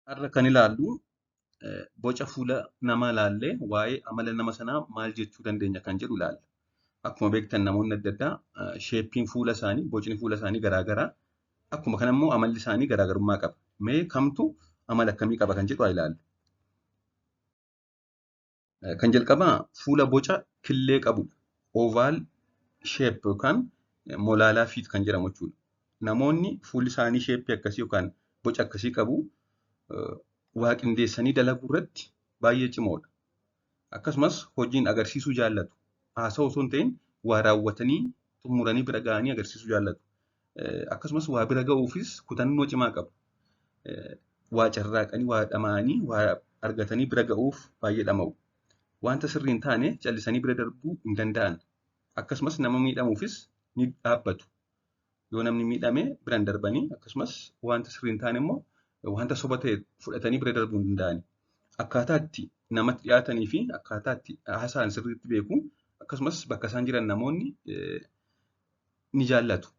Har'a kan ilaallu boca fuula namaa ilaallee waa'ee amala nama sanaa maal jechuu dandeenya kan jedhu ilaalla. Akkuma beektan namoonni adda addaa shapeiin fuula isaanii, bocni fuula isaanii garaagaraa. Akkuma kana immoo amalli isaanii garaagarummaa qaba. Mee kamtu amala akkamii qaba kan jedhu haa ilaallu. Kan jalqabaa fuula boca killee qabudha. Oval shape yookaan molaalaa face kan jedhamu jechuudha. Namoonni fuulli isaanii shapeii akkasii yookaan boca akkasii qabu waa qindeessanii dalaguu irratti baay'ee cimoodha. Akkasumas hojiin agarsiisuu jaallatu. Haasa'uu osoo hin ta'in waa raawwatanii xumuranii bira ga'anii agarsiisuu jaallatu. Akkasumas waa bira ga'uufis kutannoo cimaa qabu. Waa carraaqanii, waa dhama'anii, waa argatanii bira ga'uuf baay'ee dhama'u. Wanta sirrii hin taane callisanii bira darbuu hin danda'an. Akkasumas nama miidhamuufis ni dhaabbatu. Yoo namni miidhame bira hin darbanii, akkasumas wanta sirrii hin taane immoo wanta soba ta'e fudhatanii bira darbuu hin danda'ani. Akkaataa itti namatti dhiyaatanii fi akkaataa itti haasa'an sirriitti beeku. Akkasumas bakka isaan jiran namoonni ni jaallatu.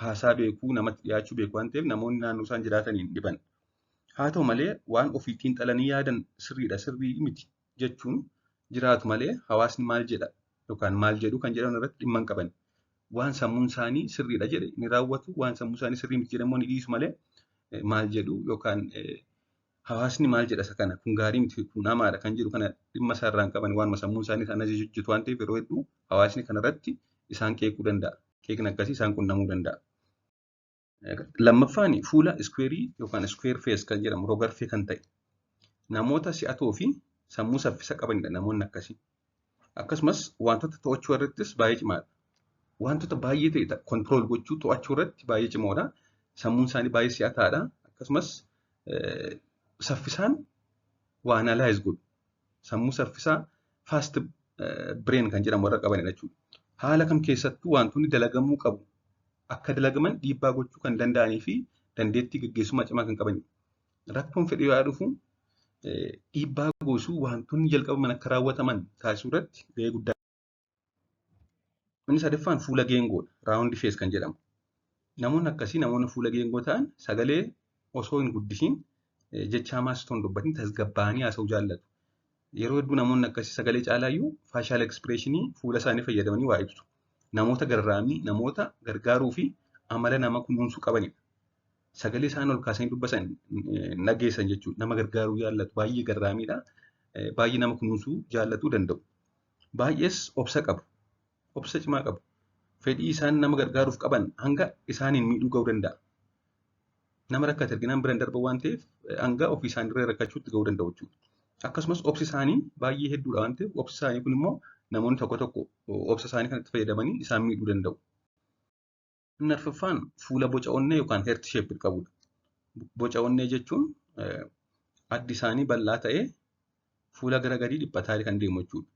Haasaa beekuu, namatti dhiyaachuu beeku waan ta'eef namoonni naannoo isaan jiraataniin hin dhiban. Haa ta'u malee waan ofii xiinxalanii yaadan sirriidha, sirrii miti jechuun jiraatu malee hawaasni maal jedha yookaan maal jedhu kan jedhan irratti dhimma hin qaban. Waan sammuun isaanii sirriidha jedhe ni raawwatu, waan sammuun isaanii sirrii miti jedhe immoo ni dhiisu malee maal jedhu yookaan hawaasni maal jedha isa kana, kun gaarii miti, kun hamaadha kan jedhu kana dhimma isaarraa hin qaban. Waanuma sammuun isaanii isaan hojjetu waan ta'eef yeroo hedduu hawaasni kanarratti isaan qeequu danda'a. Qeeqni akkasii isaan qunnamuu danda'a. Lammaffaan fuula squareii yookaan square face kan jedhamu, rogarfee kan ta'e. Namoota si'atoo fi sammuu saffisa qabanidha namoonni akkasii. Akkasumas wantoota to'achuu irrattis baay'ee cimaadha. Wantoota baay'ee ta'e control gochuu, to'achuu irratti baay'ee cimoodha. Sammuun isaanii baay'ee si'ataadha. Akkasumas saffisaan waa analyze godhu. Sammuu saffisaa, fast brain kan jedhamu warra qabanidha jechuudha. Haala kam keessattuu wantoonni dalagamuu qabu akka dalagaman dhiibbaa gochuu kan danda'anii fi dandeettii gaggeessummaa cimaa kan qabanidha. Rakkoon fedhii yoo dhufu dhiibbaa goosuu, wantoonni jalqabaman akka raawwataman taasisuu irratti gahee guddaa. Inni sadaffaan fuula geengoodha. Round face kan jedhamu. Namoonni akkasii, namoonni fuula geengoo ta'an, sagalee osoo hin guddisiin, jecha hamaas osoo hin dubbatin tasgabbaa'anii haasa'uu jaallatu. Yeroo hedduu namoonni akkasii sagalee caalaayyuu facial expressionii fuula isaanii fayyadamanii waa ibsu. Namoota garraamii, namoota gargaaruu fi amala nama kunuunsuu qabanidha. Sagalee isaan ol kaasanii dubbatan dhageessan jechuudha. Nama gargaaruu jaallatu, baay'ee garraamiidha. Baay'ee nama kunuunsuu jaallatuu danda'u. Baay'ees obsa qabu. Obsa cimaa qabu. Fedhii isaan nama gargaaruuf qaban hanga isaaniin miidhuu ga'uu danda'a. Nama rakkate arginaan bira hin darban waan ta'eef hanga ofii isaaniirra rakkachuutti ga'uu danda'u jechuudha. Akkasumas obsi isaanii baay'ee hedduudha waan ta'eef obsi isaanii kun immoo namoonni tokko tokko obsa isaanii kanatti fayyadamanii isaan miidhuu danda'u. Inni arfaffaan fuula boca onnee yookaan heart shape qabudha. Boca onnee jechuun addi isaanii bal'aa ta'ee fuula gara gadii dhiphataa kan deemu jechuudha.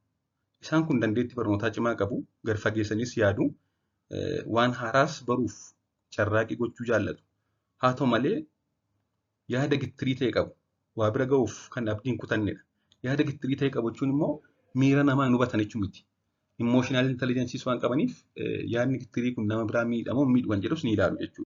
Isaan kun dandeettii barnootaa cimaa qabu, gad fageessanis yaadu, waan haaraas baruuf carraaqqii gochuu jaallatu. Haa ta'u malee yaada gittirii ta'e qabu. Waa bira ga'uuf kan abdii hin kutannedha. Yaada gittirii ta'e qabu jechuun immoo miira namaa hin hubatan jechuu miti. Emotional intelligenceis waan qabaniif yaadni gittirii kun nama biraa miidhamoo miidhu kan jedhus ni ilaalu jechuudha.